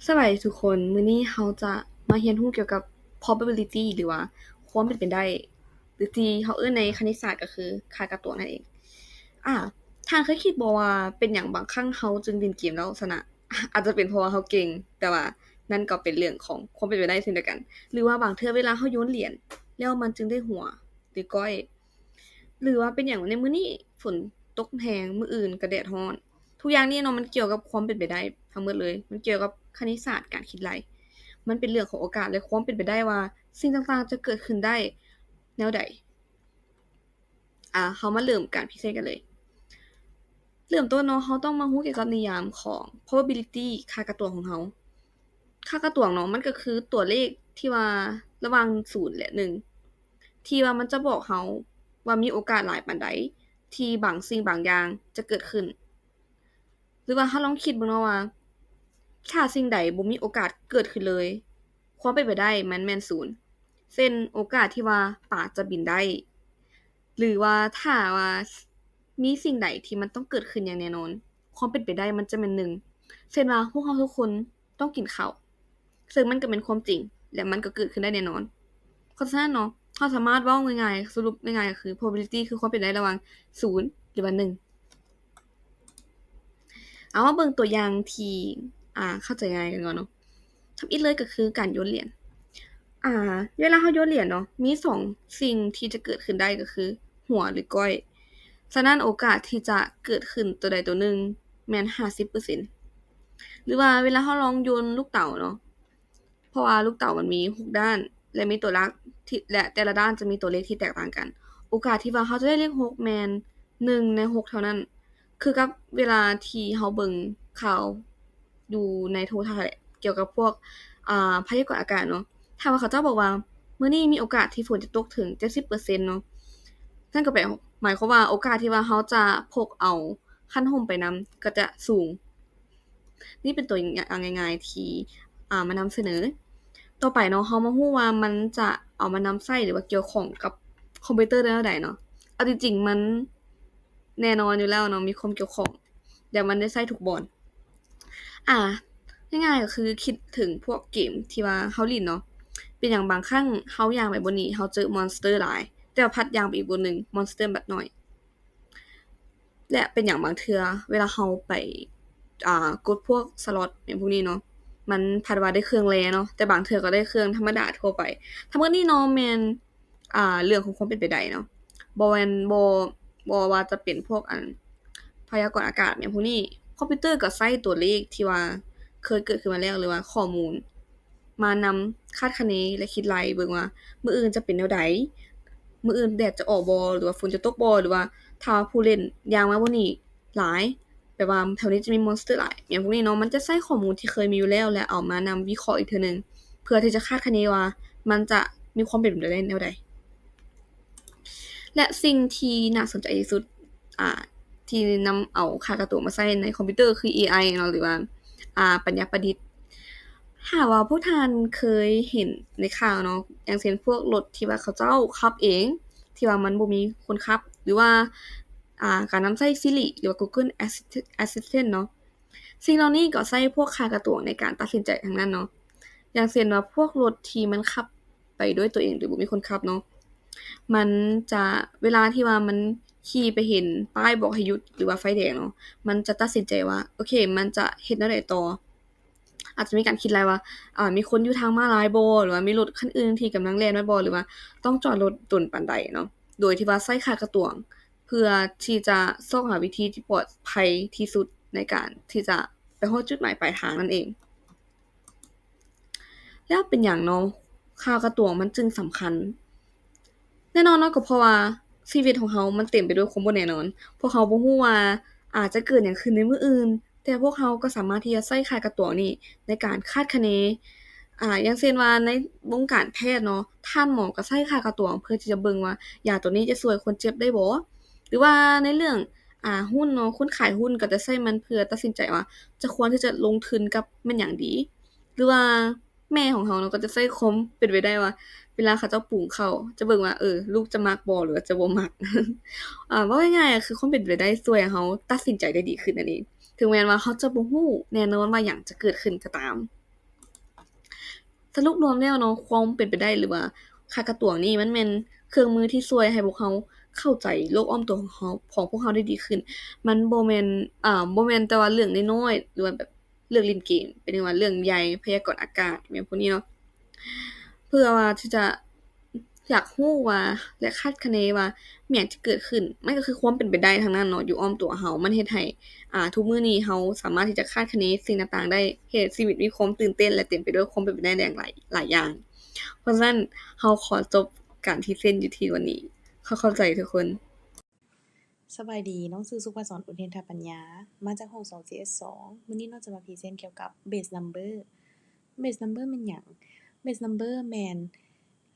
ສະບາຍດີທຸກຄົນ, ມື້ນີ້ເຮົາຈະມາຮຽນຮູ້ກ່ຽວກັບ probability ຫຼືວ່າຄວາມເປັນໄປໄດ້ ຫຼືທີ່ເຮົາເອີ້ນໃນຄະນິດສາດກໍຄືຄ່າກາຕົວງນັ້ນເອງ. ອາ ທ່ານເຄີຍຄິດບໍ່ວ່າເປັນຫຍັງບາງຄັ້ງເຮົາຈຶ່ງຫຼິ້ນເກມແລ້ວຊະນະ? ອາດຈະເປັນເພາະວ່າເຮົາເກັ່ງ, ແຕ່ວ່ານັ້ນກໍເປັນເລື່ອງຂອງຄວາມເປັນໄປໄດ້ເຊັ່ນດຽວກັນ. ຫຼືວ່າບາງເທື່ອເວລາເຮົາໂຍນຫຼຽນແລ້ວມັນຈຶ່ງໄດ້ຫົວ ຫຼືກ້ອຍ? ຫຼືວ່າເປັນຫຍັງໃນມື້ນີ້ຝົນຕົກແຮງ, ມື້ອື່ນກໍແດດຮ້ອນ? ທຸກຢ່າງນີ້ເນາະ ມັນກ່ຽວກັບຄວາມເປັນໄປໄດ້ທັງໝົດເລີຍ. ມັນກ່ຽວກັບຄະນິດສາດ, ການຄິດໄລ່. ມັນເປັນເລື່ອງຂອງໂອກາດ ແລະ ຄວາມເປັນໄປໄດ້ວ່າສິ່ງຕ່າງໆຈະເກີດຂຶ້ນໄດ້ແນວໃດ. ອາ ເຮົາມາເລີ່ມການພຣີເຊັນກັນເລີຍ. ເລີ່ມຕົ້ນເນາະ, ເຮົາຕ້ອງມາຮູ້ກ່ຽວກັບນິຍາມຂອງ probability ຄ່າກາຕົວງຂອງເຮົາ. ຄ່າກາຕົວງເນາະ ມັນກໍຄືຕົວເລກທີ່ວ່າລະຫວ່າງສູນ ແລະ ໜຶ່ງ ທີ່ວ່າມັນຈະບອກເຮົາວ່າມີໂອກາດຫຼາຍປານໃດທີ່ບາງສິ່ງບາງຢ່າງຈະເກີດຂຶ້ນ. ຫຼືວ່າເຮົາລອງຄິດເບິ່ງເນາະວ່າ ຖ້າສິ່ງໃດບໍ່ມີໂອກາດເກີດຂຶ້ນເລີຍ, ຄວາມເປັນໄປໄດ້ມັນແມ່ນສູນ. ເຊັ່ນ ໂອກາດທີ່ວ່າປາຈະບິນໄດ້ ຫຼືວ່າຖ້າວ່າມີສິ່ງໃດທີ່ມັນຕ້ອງເກີດຂຶ້ນຢ່າງແນ່ນອນ, ຄວາມເປັນໄປໄດ້ມັນຈະແມ່ນໜຶ່ງ. ເຊັ່ນວ່າ ພວກເຮົາທຸກຄົນຕ້ອງກິນເຂົ້າ, ເຊິ່ງມັນກໍແມ່ນຄວາມຈິງ ແລະ ມັນກໍເກີດຂຶ້ນໄດ້ແນ່ນອນ. ເພາະສະນັ້ນເນາະ, ເຮົາສາມາດເວົ້າງ່າຍໆ, ສະຫຼຸບງ່າຍໆ ກໍຄື probability ຄືຄວາມເປັນໄປໄດ້ລະຫວ່າງສູນ ຫຼືວ່າໜຶ່ງ. ເອົາ ມາເບິ່ງຕົວຢ່າງທີ່ ອາ ເຂົ້າໃຈງ່າຍກັນກ່ອນເນາະ. ທຳອິດເລີຍກໍຄືການໂຍນຫຼຽນ. ອາ ເວລາເຮົາໂຍນຫຼຽນເນາະ, ມີສອງສິ່ງທີ່ຈະເກີດຂຶ້ນໄດ້ກໍຄືຫົວ ຫຼື ກ້ອຍ. ສະນັ້ນໂອກາດທີ່ຈະເກີດຂຶ້ນຕົວໃດຕົວໜຶ່ງແມ່ນຫ້າສິບເປີເຊັນ. ຫຼືວ່າເວລາເຮົາລອງໂຍນລູກເຕົາເນາະ, ເພາະວ່າລູກເຕົາມັນມີຫົກດ້ານ ແລະ ມີຕົວຫຼັກທີ່ ແລະ ແຕ່ລະດ້ານຈະມີຕົວເລກທີ່ແຕກຕ່າງກັນ. ໂອກາດທີ່ວ່າເຮົາຈະໄດ້ເລກຫົກແມ່ນໜຶ່ງໃນຫົກເທົ່ານັ້ນ. ຄືກັບເວລາທີ່ເຮົາເບິ່ງຂ່າວຢູ່ໃນໂທລະທັດແຫຼະ ກ່ຽວກັບພວກ ອາ ພະຍາກອນອາກາດເນາະ. ຖ້າວ່າເຂົາເຈົ້າບອກວ່າມື້ນີ້ມີໂອກາດທີ່ຝົນຈະຕົກເຖິງເຈັດສິບເປີເຊັນເນາະ, ນັ້ນກໍແປ ໝາຍຄວາມວ່າໂອກາດທີ່ວ່າເຮົາຈະພົກເອົາຄັນຮົ່ມໄປນຳກໍຈະສູງ. ນີ້ເປັນຕົວຢ່າງງ່າຍໆທີ່ ອາ ມານຳສະເໜີ. ຕໍ່ໄປເນາະ, ເຮົາມາຮູ້ວ່າມັນຈະເອົາມານຳໃຊ້ ຫຼືວ່າກ່ຽວຂ້ອງກັບຄອມພິວເຕີແນວໃດເນາະ. ເອົາຈິງໆ ມັນແນ່ນອນຢູ່ແລ້ວເນາະ, ມີຄວາມກ່ຽວຂ້ອງ ແລະ ມັນໄດ້ໃຊ້ທຸກບ່ອນ. ອາ ງ່າຍໆ ກໍຄືຄິດເຖິງພວກເກມທີ່ວ່າເຮົາຫຼິ້ນເນາະ. ເປັນຫຍັງບາງຄັ້ງເຮົາຍ່າງໄປບ່ອນນີ້ ເຮົາເຈີມອນສະເຕີຫຼາຍ, ແຕ່ວ່າພັດຍ່າງໄປອີກບ່ອນໜຶ່ງ ມອນສະເຕີມັນບາດໜ້ອຍ. ແລະ ເປັນຫຍັງບາງເທື່ອເວລາເຮົາໄປ ອ່າ ກົດພວກສະລັອດຫຍັງພວກນີ້ເນາະ, ມັນພັດວ່າໄດ້ເຄື່ອງແລເນາະ, ແຕ່ບາງເທື່ອກໍໄດ້ເຄື່ອງທຳມະດາທົ່ວໄປ. ທັງໝົດນີ້ເນາະ ແມ່ນ ອ່າ ເລື່ອງຂອງຄວາມເປັນໄປໄດ້ເນາະ, ບໍ່ແມ່ນ ບໍ່ ບໍ່ວ່າຈະເປັນພວກ ອັນ ພະຍາກອນອາກາດຫຍັງພວກນີ້, ຄອມພິວເຕີກໍໃຊ້ຕົວເລກທີ່ວ່າເຄີຍເກີດຂຶ້ນມາແລ້ວ ຫຼືວ່າຂໍ້ມູນ ມານຳຄາດຄະເນ ແລະ ຄິດໄລ່ເບິ່ງວ່າມື້ອື່ນຈະເປັນແນວໃດ, ມື້ອື່ນແດດຈະອອກບໍ່ ຫຼືວ່າຝົນຈະຕົກບໍ່ ຫຼືວ່າຖ້າວ່າຜູ້ຫຼິ້ນຍ່າງມາບ່ອນນີ້ຫຼາຍ, ແບບວ່າແຖວນີ້ຈະມີມອນສະເຕີຫຼາຍ ຫຍັງພວກນີ້ເນາະ, ມັນຈະໃຊ້ຂໍ້ມູນທີ່ເຄີຍມີຢູ່ແລ້ວ ແລະ ເອົາມານຳວິເຄາະອີກເທື່ອໜຶ່ງ ເພື່ອທີ່ຈະຄາດຄະເນວ່າມັນຈະມີຄວາມເປັນໄປໄດ້ແນວໃດ. ແລະ ສິ່ງທີ່ໜ້າສົນໃຈທີ່ສຸດ ອ່າ ທີ່ນຳເອົາຄ່າກາຕົວມາໃຊ້ໃນຄອມພິວເຕີຄື ເອໄອ ເນາະ ຫຼືວ່າ ອ່າ ປັນຍາປະດິດ. ຖ້າວ່າພວກທ່ານເຄີຍເຫັນໃນຂ່າວເນາະ, ຢ່າງເຊັ່ນພວກລົດທີ່ວ່າເຂົາເຈົ້າຂັບເອງ ທີ່ວ່າມັນບໍ່ມີຄົນຂັບ ຫຼືວ່າ ອ່າ ການນຳໃຊ້ Siri ຫຼືວ່າ Google Assist- Assistant ເນາະ, ສິ່ງເຫຼົ່ານີ້ກໍໃຊ້ພວກຄ່າກາຕົວງໃນການຕັດສິນໃຈທັງນັ້ນເນາະ. ຢ່າງເຊັ່ນວ່າພວກລົດທີ່ມັນຂັບໄປດ້ວຍຕົວເອງ ຫຼື ບໍ່ມີຄົນຂັບເນາະ, ມັນຈະ ເວລາທີ່ວ່າມັນຂີ່ໄປເຫັນປ້າຍບອກໃຫ້ຢຸດ ຫຼືວ່າໄຟແດງເນາະ, ມັນຈະຕັດສິນໃຈວ່າ ໂອເຄ ມັນຈະເຮັດແນວໃດຕໍ່. ອາດຈະມີການຄິດໄລ່ວ່າ ອາ ມີຄົນຢູ່ທາງມ້າລາຍບໍ່ ຫຼືວ່າມີລົດຄັນອື່ນທີ່ກຳລັງແລ່ນມາບໍ່ ຫຼືວ່າຕ້ອງຈອດລົດດົນປານໃດເນາະ, ໂດຍທີ່ວ່າໃຊ້ຄ່າກາຕົວງ ເພື່ອທີ່ຈະຊອກຫາວິທີທີ່ປອດໄພທີ່ສຸດໃນການທີ່ຈະໄປຮອດຈຸດໝາຍປາຍທາງນັ້ນເອງ. ແລ້ວເປັນຫຍັງເນາະ ຄ່າກາຕົວງມັນຈຶ່ງສຳຄັນ? ແນ່ນອນເນາະ ກໍເພາະວ່າຊີວິດຂອງເຮົາມັນເຕັມໄປດ້ວຍຄວາມບໍ່ແນ່ນອນ. ພວກເຮົາບໍ່ຮູ້ວ່າອາດຈະເກີດຫຍັງຂຶ້ນໃນມື້ອື່ນ, ແຕ່ພວກເຮົາກໍສາມາດທີ່ຈະໃຊ້ຄ່າກາຕົວງນີ້ໃນການຄາດຄະເນ. ອາ ຢ່າງເຊັ່ນວ່າໃນວົງການແພດເນາະ, ທ່ານໝໍກໍໃຊ້ຄ່າກາຕົວງເພື່ອທີ່ຈະເບິ່ງວ່າຢາຕົວນີ້ຈະຊ່ວຍຄົນເຈັບໄດ້ບໍ່? ຫຼືວ່າໃນເລື່ອງ ອາ ຫຸ້ນເນາະ, ຄົນຂາຍຫຸ້ນກໍຈະໃຊ້ມັນເພື່ອຕັດສິນໃຈວ່າຈະຄວນທີ່ຈະລົງທຶນກັບແມ່ນຫຍັງດີ. ຫຼືວ່າແມ່ຂອງເຮົາເນາະ ກໍຈະໃຊ້ຄວາມເປັນໄປໄດ້ວ່າ ເວລາເຂົາເຈົ້າປຸງເຂົ້າ ຈະເບິ່ງວ່າ ເອີ ລູກຈະມັກບໍ່ ຫຼືວ່າຈະບໍ່ມັກ. ອາ ເວົ້າງ່າຍໆ ກໍຄືຄວາມເປັນໄປໄດ້ຊ່ວຍໃຫ້ເຮົາຕັດສິນໃຈໄດ້ດີຂຶ້ນນັ້ນເອງ, ເຖິງແມ່ນວ່າເຮົາຈະບໍ່ຮູ້ແນ່ນອນວ່າຫຍັງຈະເກີດຂຶ້ນກໍຕາມ. ສະຫຼຸບລວມແລ້ວເນາະ ຄວາມເປັນໄປໄດ້ ຫຼືວ່າຄ່າກະຕວງນີ້ ມັນແມ່ນເຄື່ອງມືທີ່ຊ່ວຍໃຫ້ພວກເຮົາເຂົ້າໃຈໂລກອ້ອມຕົວຂອງເຮົາ ຂອງພວກເຮົາໄດ້ດີຂຶ້ນ. ມັນບໍ່ແມ່ນ ອາ ບໍ່ແມ່ນແຕ່ວ່າເລື່ອງນ້ອຍໆ ຫຼືວ່າແບບເລື່ອງຫຼິ້ນເກມ, ເປັນຫຍັງວ່າເລື່ອງໃຫຍ່, ພະຍາກອນອາກາດ ແມ່ນພວກນີ້ເນາະ. ເພື່ອວ່າທີ່ຈະ ຢາກຮູ້ວ່າ ແລະ ຄາດຄະເນວ່າມີຫຍັງຈະເກີດຂຶ້ນ, ມັນກໍຄືຄວາມເປັນໄປໄດ້ທັງນັ້ນເນາະ ຢູ່ອ້ອມຕົວເຮົາ. ມັນເຮັດໃຫ້ ອາ ທຸກມື້ນີ້ເຮົາສາມາດທີ່ຈະຄາດຄະເນສິ່ງຕ່າງໆໄດ້, ເຮັດໃຫ້ຊີວິດມີຄວາມຕື່ນເຕັ້ນ ແລະ ເຕັມໄປດ້ວຍຄວາມເປັນໄປໄດ້ຫຼາຍ, ຫຼາຍຢ່າງ. ເພາະສະນັ້ນ ເຮົາຂໍຈົບການພຣີເຊັນຢູ່ທີ່ວັນນີ້. ເຂົ້າ, ເຂົ້າໃຈທຸກຄົນ. ສະບາຍດີ, ນ້ອງຊື່ສຸພາສອນ ອຸເທນທະປັນຍາ, ມາຈາກຫ້ອງສອງ ຊີເອສສອງ. ມື້ນີ້ນ້ອງຈະມາພຣີເຊັນກ່ຽວກັບ Base Number. Base Number ແມ່ນຫຍັງ? Base Number ແມ່ນ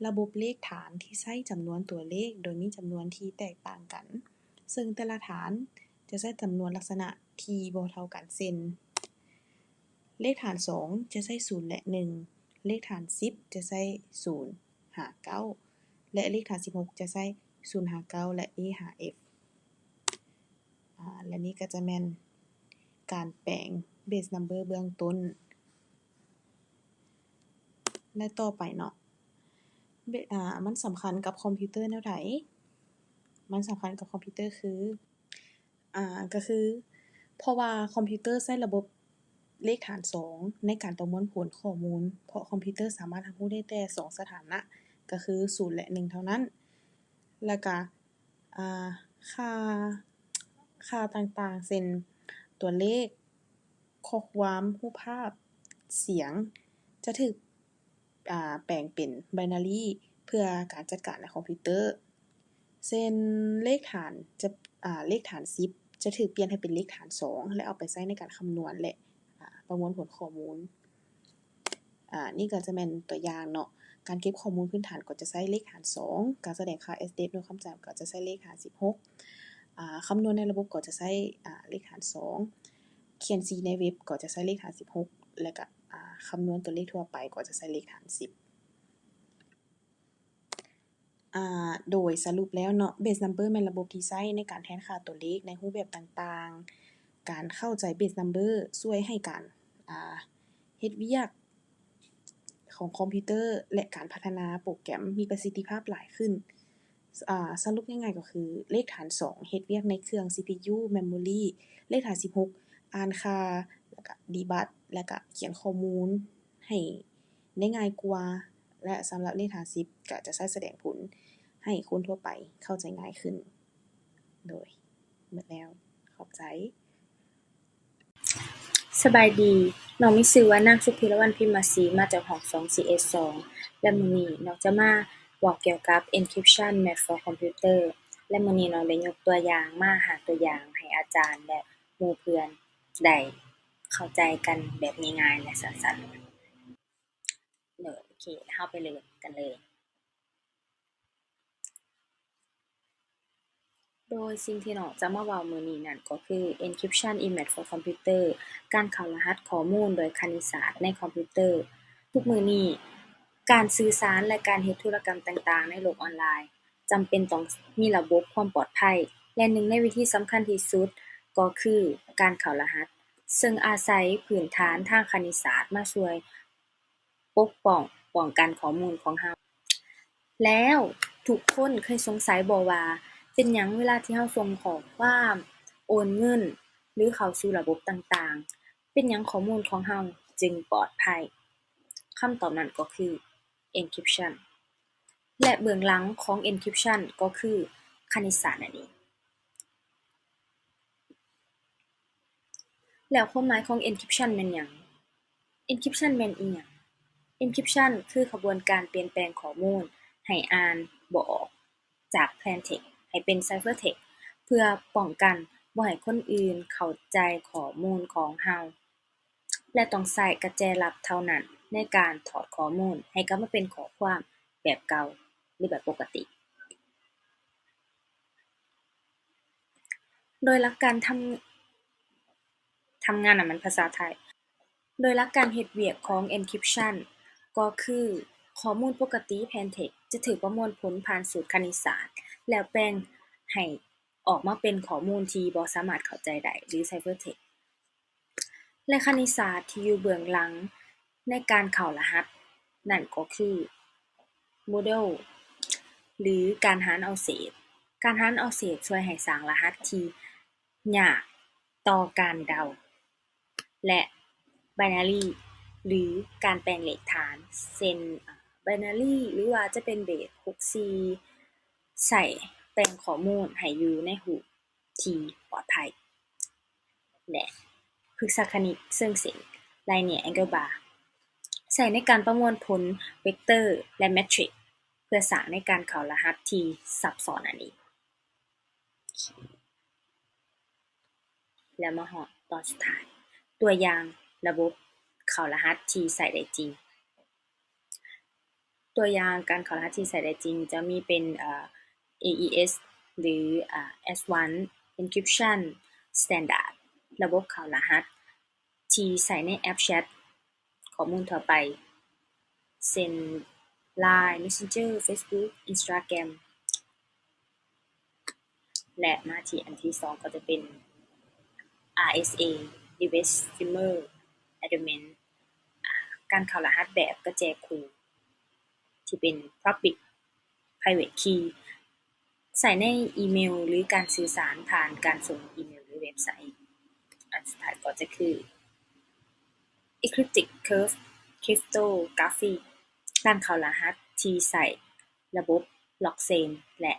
ລະບົບເລກຖານທີ່ໃຊ້ຈຳນວນຕົວເລກ ໂດຍມີຈຳນວນທີ່ແຕກຕ່າງກັນ, ເຊິ່ງແຕ່ລະຖານຈະໃຊ້ຈຳນວນລັກສະນະທີ່ບໍ່ເທົ່າກັນ ເຊັ່ນ ເລກຖານສອງຈະໃຊ້ສູນ ແລະ ໜຶ່ງ, ເລກຖານສິບຈະໃຊ້ສູນຫາເກົ້າ ແລະ ເລກຖານສິບຫົກຈະໃຊ້ສູນຫາເກົ້າ ແລະ A ຫາ F. ອາ ແລະ ນີ້ກໍຈະແມ່ນການແປງ Base Number ເບື້ອງຕົ້ນ. ແລະ ຕໍ່ໄປເນາະ ເບ- ອາ ມັນສຳຄັນກັບຄອມພິວເຕີແນວໃດ? ມັນສຳຄັນກັບຄອມພິວເຕີຄື ອາ ກໍຄື ເພາະວ່າຄອມພິວເຕີໃຊ້ລະບົບເລກຖານສອງໃນການປະມວນຜົນຂໍ້ມູນ, ເພາະຄອມພິວເຕີສາມາດຮັບຮູ້ໄດ້ແຕ່ສອງສະຖານະ ກໍຄືສູນ ແລະ ໜຶ່ງເທົ່ານັ້ນ. ແລ້ວກະ ອາ ຄ່າ, ຄ່າຕ່າງໆ ເຊັ່ນ ຕົວເລກ, ຂໍ້ຄວາມ, ຮູບພາບ, ສຽງ ຈະຖືກ ອາ ແປງເປັນ binary ເພື່ອການຈັດການໃນຄອມພິວເຕີ. ເຊັ່ນ ເລກຖານຈະ ອາ ເລກຖານສິບຈະຖືກປ່ຽນໃຫ້ເປັນເລກຖານສອງ ແລະ ເອົາໄປໃຊ້ໃນການຄຳນວນ ແລະ ອາ ປະມວນຜົນຂໍ້ມູນ. ອາ ນີ້ກໍຈະແມ່ນຕົວຢ່າງເນາະ, ການເກັບຂໍ້ມູນພື້ນຖານກໍຈະໃຊ້ເລກຖານສອງ, ການສະແດງຄ່າ H D F ໜ່ວຍຄວາມຈຳກໍຈະໃຊ້ເລກຖານສິບຫົກ, ອາ ຄຳນວນໃນລະບົບກໍຈະໃຊ້ ອາ ເລກຖານສອງ, ຂຽນສີໃນເວັບກໍຈະໃຊ້ເລກຖານສິບຫົກ ແລະ ກະ ອາ ຄຳນວນຕົວເລກທົ່ວໄປກໍຈະໃຊ້ເລກຖານສິບ. ອາ ໂດຍສະຫຼຸບແລ້ວເນາະ, Base Number ແມ່ນລະບົບທີ່ໃຊ້ໃນການແທນຄ່າຕົວເລກໃນຮູບແບບຕ່າງໆ. ການເຂົ້າໃຈ Base Number ຊ່ວຍໃຫ້ການ ອາ ເຮັດວຽກຂອງຄອມພິວເຕີ ແລະ ການພັດທະນາໂປຣແກຣມມີປະສິດທິພາບຫຼາຍຂຶ້ນ. ອາ ສະຫຼຸບງ່າຍໆກໍຄື ເລກຖານສອງເຮັດວຽກໃນເຄື່ອງ ຊີພີຢູ ເມມໂມຣີ, ເລກຖານສິບຫົກອ່ານຄ່າ ແລ້ວກະດີບັກ ແລ້ວກະຂຽນຂໍ້ມູນໃຫ້ ໄດ້ງ່າຍກວ່າ ແລະ ສຳລັບເລກຖານສິບກໍຈະໃຊ້ສະແດງຜົນໃຫ້ຄົນທົ່ວໄປເຂົ້າໃຈງ່າຍຂຶ້ນ. ໂດຍ ໝົດແລ້ວ. ຂອບໃຈ. ສະບາຍດີ, ນ້ອງມີຊື່ວ່າ ນາງ ສຸພິລະວັນ ພິມມະສີ ມາຈາກຫ້ອງສອງ ຊີເອສສອງ ແລະ ມື້ນີ້ນ້ອງຈະມາເວົ້າກ່ຽວກັບ Encryption Math for Computer ແລະ ມື້ນີ້ນ້ອງໄດ້ຍົກຕົວຢ່າງມາຫ້າຕົວຢ່າງໃຫ້ອາຈານ ແລະ ໝູ່ເພື່ອນໄດ້ເຂົ້າໃຈກັນແບບງ່າຍໆ ແລະ ສັ້ນໆ. ເນາະ ໂອເຄ ເຮົາໄປເລີ່ມກັນເລີຍ. ໂດຍສິ່ງທີ່ນ້ອງຈະມາເວົ້າມື້ນີ້ນັ້ນກໍຄື Encryption in Math for Computer ການເຂົ້າລະຫັດຂໍ້ມູນໂດຍຄະນິດສາດໃນຄອມພິວເຕີ. ທຸກມື້ນີ້ ການສື່ສານ ແລະ ການເຮັດທຸລະກຳຕ່າງໆໃນໂລກອອນລາຍ ຈຳເປັນຕ້ອງມີລະບົບຄວາມປອດໄພ ແລະ ໜຶ່ງໃນວິທີສຳຄັນທີ່ສຸດກໍຄືການເຂົ້າລະຫັດ, ເຊິ່ງອາໄສພື້ນຖານທາງຄະນິດສາດມາຊ່ວຍປົກປ້ອງ, ປ້ອງກັນຂໍ້ມູນຂອງເຮົາ. ແລ້ວທຸກຄົນເຄີຍສົງໄສບໍ່ວ່າ ເປັນຫຍັງເວລາທີ່ເຮົາສົ່ງຂໍ້ຄວາມ, ໂອນເງິນ ຫຼື ເຂົ້າສູ່ລະບົບຕ່າງໆ, ເປັນຫຍັງຂໍ້ມູນຂອງເຮົາຈຶ່ງປອດໄພ? ຄຳຕອບນັ້ນກໍຄື Encryption. ແລະ ເບື້ອງຫຼັງຂອງ Encryption ກໍຄືຄະນິດສາດນັ້ນເອງ. ແລ້ວຄວາມໝາຍຂອງ Encryption ແມ່ນຫຍັງ? Encryption ແມ່ນອີ່ຫຍັງ? Encryption ຄືຂະບວນການປ່ຽນແປງຂໍ້ມູນໃຫ້ອ່ານບໍ່ອອກຈາກ Plain Text ໃຫ້ເປັນ Cipher Text ເພື່ອປ້ອງກັນບໍ່ໃຫ້ຄົນອື່ນເຂົ້າໃຈຂໍ້ມູນຂອງເຮົາ. ແລະ ຕ້ອງໃຊ້ກະແຈລັບເທົ່ານັ້ນໃນການຖອດຂໍ້ມູນໃຫ້ກັບມາເປັນຂໍ້ຄວາມແບບເກົ່າ ຫຼື ແບບປົກກະຕິ. ໂດຍຫຼັກການທຳ, ທຳງານນຳມັນພາສາໄທ. ໂດຍຫຼັກການເຮັດວຽກຂອງ Encryption ກໍຄື ຂໍ້ມູນປົກກະຕິ Plain Text ຈະຖືກປະມວນຜົນຜ່ານສູດຄະນິດສາດ ແລ້ວແປງໃຫ້ ອອກມາເປັນຂໍ້ມູນທີ່ບໍ່ສາມາດເຂົ້າໃຈໄດ້ ຫຼື Cipher Text ແລະ ຄະນິດສາດທີ່ຢູ່ເບື້ອງຫຼັງໃນການເຂົ້າລະຫັດ ນັ້ນກໍຄື Moodle ຫຼື ການຫານເອົາເສດ. ການຫານເອົາເສດຊ່ວຍໃຫ້ສ້າງລະຫັດທີ່ຍາກຕໍ່ການເດົາ ແລະ Binary ຫຼື ການແປງເລກຖານ ເຊັ່ນ Binary ຫຼືວ່າຈະເປັນເບສ ຫົກສີ່ ໃຊ້ແປງຂໍ້ມູນໃຫ້ຢູ່ໃນຮູບທີ່ປອດໄພ ແລະ ພຶກສາຄະນິດເຊີງເສັ້ນ Linear Algebra ໃຊ້ໃນການປະມວນຜົນເວັກເຕີ ແລະ ແມັດທຣິກ ເພື່ອສ້າງໃນການເຂົ້າລະຫັດທີ່ຊັບຊ້ອນນັ້ນເອງ. ແລ້ວມາຮອດຕອນສຸດທ້າຍ, ຕົວຢ່າງລະບົບເຂົ້າລະຫັດທີ່ໃຊ້ໄດ້ຈິງ. ຕົວຢ່າງການເຂົ້າລະຫັດທີ່ໃຊ້ໄດ້ຈິງຈະມີເປັນ ເອີ ເອອີເອສ ຫຼື Advanced Encryption Standard ລະບົບເຂົ້າລະຫັດທີ່ໃຊ້ໃນແອັບແຊັດ ຂໍ້ມູນທົ່ວໄປ ເຊັ່ນ Line, Messenger, Facebook, Instagram ແລະ ມາທີ່ອັນທີສອງກໍຈະເປັນ RSA Reverse Shimmer Addressing ການເຂົ້າລະຫັດແບບກະແຈຄູ່ ທີ່ເປັນ Public Private Key ໃຊ້ໃນອີເມວ ຫຼື ການສື່ສານຜ່ານການສົ່ງອີເມວ ຫຼື ເວັບໄຊ. ອັນສຸດທ້າຍກໍຈະຄື Elliptic Curve Cryptography ການເຂົ້າລະຫັດທີ່ໃຊ້ລະບົບ Blockchain ແລະ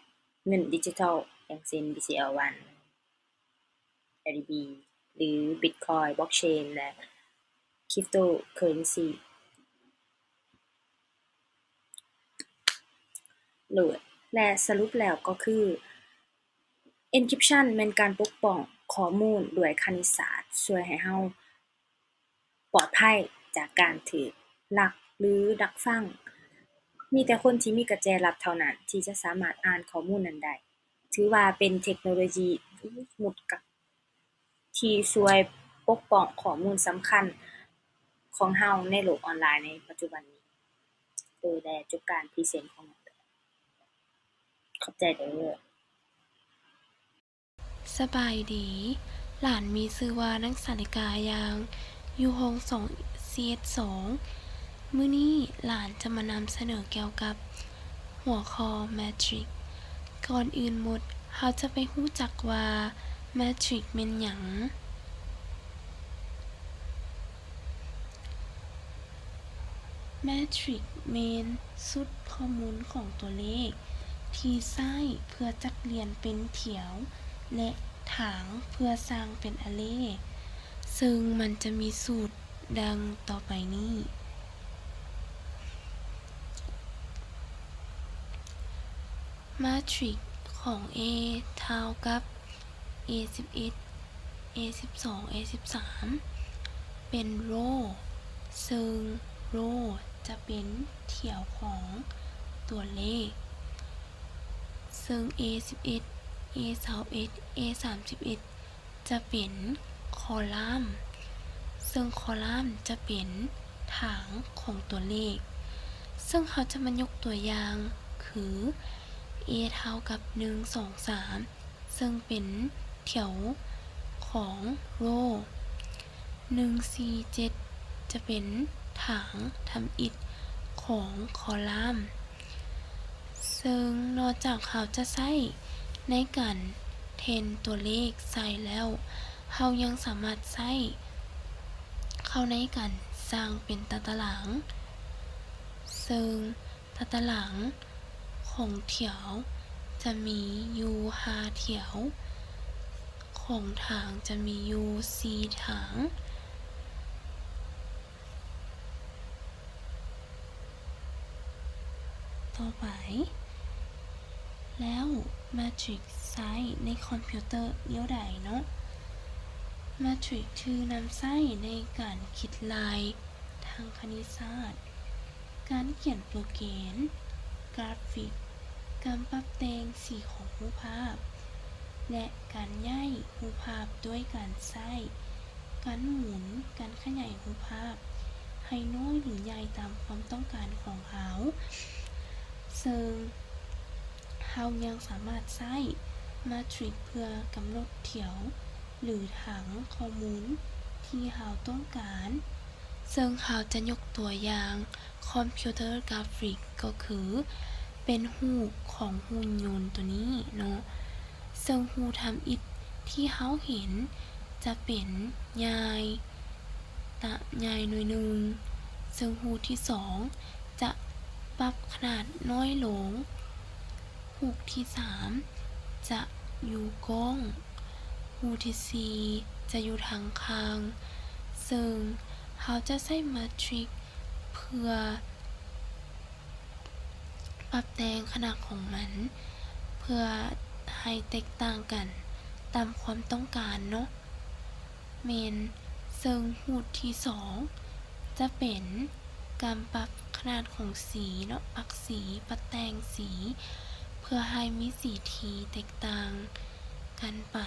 ເງິນດິຈິຕອລ ຢ່າງເຊັ່ນ BCL One, LDB ຫຼື Bitcoin Blockchain ແລະ Cryptocurrency ໂດຍ ແລະ ສະຫຼຸບແລ້ວກໍຄື Encryption ແມ່ນການປົກປ້ອງຂໍ້ມູນດ້ວຍຄະນິດສາດ ຊ່ວຍໃຫ້ເຮົາ ປອດໄພຈາກການຖືກລັກ ຫຼື ດັກຟັງ. ມີແຕ່ຄົນທີ່ມີກະແຈລັບເທົ່ານັ້ນທີ່ຈະສາມາດອ່ານຂໍ້ມູນນັ້ນໄດ້. ຖືວ່າເປັນເທັກໂນໂລຢີທີ່ສຸດ ທີ່ຊ່ວຍປົກປ້ອງຂໍ້ມູນສຳຄັນຂອງເຮົາໃນໂລກອອນລາຍໃນປັດຈຸບັນນີ້. ໂດຍ ແລະ ຈົບການພຣີເຊັນຂອງ ຂອບໃຈເດີ້. ສະບາຍດີ, ຫຼານມີຊື່ວ່າ ນາງສາລິກາ ຢ່າງ ຢູ່ຫ້ອງສອງ ຊີເອັສສອງ. ມື້ນີ້ຫຼານຈະມານຳສະເໜີກ່ຽວກັບຫົວຂໍ້ Matrix. ກ່ອນອື່ນໝົດ, ເຮົາຈະໄປຮູ້ຈັກວ່າ Matrix ແມ່ນຫຍັງ? Matrix ແມ່ນຊຸດຂໍ້ມູນຂອງຕົວເລກທີ່ໃຊ້ເພື່ອຈັດລຽນເປັນຖຽວ ແລະ ຖາງເພື່ອສ້າງເປັນອາເລ, ເຊິ່ງມັນຈະມີສູດດັ່ງຕໍ່ໄປນີ້. Matrix ຂອງ A ເທົ່າກັບ A ສິບເອັດ A ສິບສອງ A ສິບສາມ ເປັນ row, ເຊິ່ງ row ຈະເປັນຖຽວຂອງຕົວເລກ, ເຊິ່ງ A ສິບເອັດ A ຊາວເອັດ A ສາມສິບເອັດ ຈະເປັນ column, ເຊິ່ງ column ຈະເປັນຖາງຂອງຕົວເລກ, ເຊິ່ງເຮົາຈະມາຍົກຕົວຢ່າງຄື A ເທົ່າກັບ ໜຶ່ງ ສອງ ສາມ ເຊິ່ງເປັນຖຽວຂອງ row, ໜຶ່ງ ສີ່ ເຈັດ ຈະເປັນຖາງທຳອິດຂອງ column, ເຊິ່ງນອກຈາກເຮົາຈະໃຊ້ໃນການແທນຕົວເລກໃສ່ແລ້ວ, ເຮົາຍັງສາມາດໃຊ້ເຂົ້າໃນການສ້າງເປັນຕາຕະລາງ, ເຊິ່ງຕາຕະລາງ ຂອງຖຽວຈະມີຢູ່ຫ້າຖຽວ, ຂອງຖາງຈະມີຢູ່ສີ່ຖາງ. ຕໍ່ໄປ, ແລ້ວ Matrix ໃຊ້ໃນຄອມພິວເຕີແນວໃດເນາະ? Matrix ຖືກນຳໃຊ້ໃນການຄິດລາຍທາງຄະນິດສາດ, ການຂຽນໂປຣແກຣມ, ກຣາຟິກ, ການປັບແຕ່ງສີຂອງຮູບພາບ ແລະ ການຍ້າຍຮູບພາບດ້ວຍການໃຊ້ການໝູນ, ການຂະຫຍາຍຮູບພາບໃຫ້ນ້ອຍ ຫຼື ໃຫຍ່ຕາມຄວາມຕ້ອງການຂອງເຮົາ, ເຊິ່ງເຮົາຍັງສາມາດໃຊ້ Matrix ເພື່ອກຳນົດຖຽວ ຫຼື ຖັງຂໍ້ມູນທີ່ເຮົາຕ້ອງການ. ຊຶ່ງເຮົາຈະຍົກຕົວຢ່າງຄອມພິວເຕີກຣາຟິກ ກໍຄືເປັນຮູບຂອງຫຸ່ນຍົນໂຕນີ້ເນາະ, ເຊິ່ງຮູບທຳອິດທີ່ເຮົາເຫັນຈະເປັນໃຫຍ່ ຕະໃຫຍ່ໜ້ອຍໜຶ່ງ, ເຊິ່ງຮູບທີສອງຈະປັບຂະໜາດນ້ອຍລົງ, ຮູບທີສາມຈະຢູ່ກ້ອງ, ຮູບທີສີ່ຈະຢູ່ທາງຂ້າງ, ເຊິ່ງເຮົາຈະໃຊ້ແມທຣິກເພື່ອ ປັບແຕ່ງຂະໜາດຂອງມັນ ເພື່ອໃຫ້ແຕກຕ່າງກັນຕາມຄວາມຕ້ອງການເນາະ. ແມ່ນ, ເຊິ່ງຮູບທີສອງຈະເປັນການປັບຂະໜາດຂອງສີເນາະ, ປັບສີ, ປັບແຕ່ງສີ ເພື່ອໃຫ້ມີສີທີ່ແຕກຕ່າງກັນໄປ.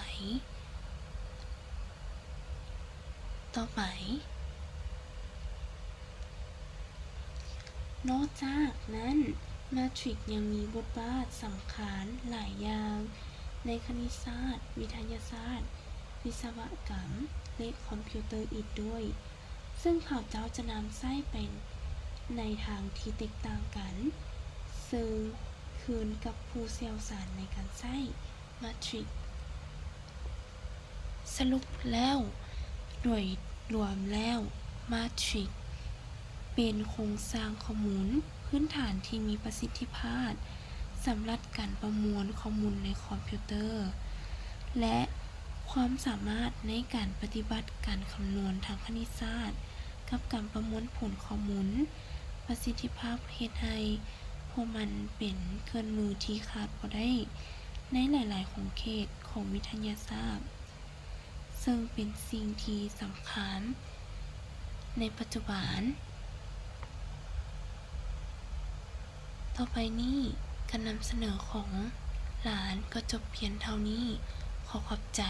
ຕໍ່ໄປ, ນອກຈາກນັ້ນ, ແມທຣິກຍັງມີບົດບາດສຳຄັນຫຼາຍຢ່າງໃນຄະນິດສາດ, ວິທະຍາສາດ, ວິສະວະກຳ ແລະ ຄອມພິວເຕີອີກດ້ວຍ, ເຊິ່ງເຂົາເຈົ້າຈະນຳໃຊ້ໄປໃນທາງທີ່ແຕກຕ່າງກັນ, ເຊິ່ງຂຶ້ນກັບຜູ້ຊ່ຽວຊານໃນການໃຊ້ແມທຣິກ. ສະຫຼຸບແລ້ວ, ໂດຍລວມແລ້ວ, ແມທຣິກເປັນໂຄງສ້າງຂໍ້ມູນພື້ນຖານທີ່ມີປະສິດທິພາບສຳລັບການປະມວນຂໍ້ມູນໃນຄອມພິວເຕີ ແລະ ຄວາມສາມາດໃນການປະຕິບັດການຄຳນວນທາງຄະນິດສາດກັບການປະມວນຜົນຂໍ້ມູນ. ປະສິດທິພາບເຮັດໃຫ້ພວກມັນເປັນເຄື່ອງມືທີ່ຂາດບໍ່ໄດ້ໃນຫຼາຍໆຂົງເຂດຂອງວິທະຍາສາດ, ເຊິ່ງເປັນສິ່ງທີ່ສຳຄັນໃນປັດຈຸບັນ. ຕໍ່ໄປນີ້, ການນຳສະເໜີຂອງຫຼານກໍຈົບພຽງເທົ່ານີ້. ຂໍຂອບໃຈ.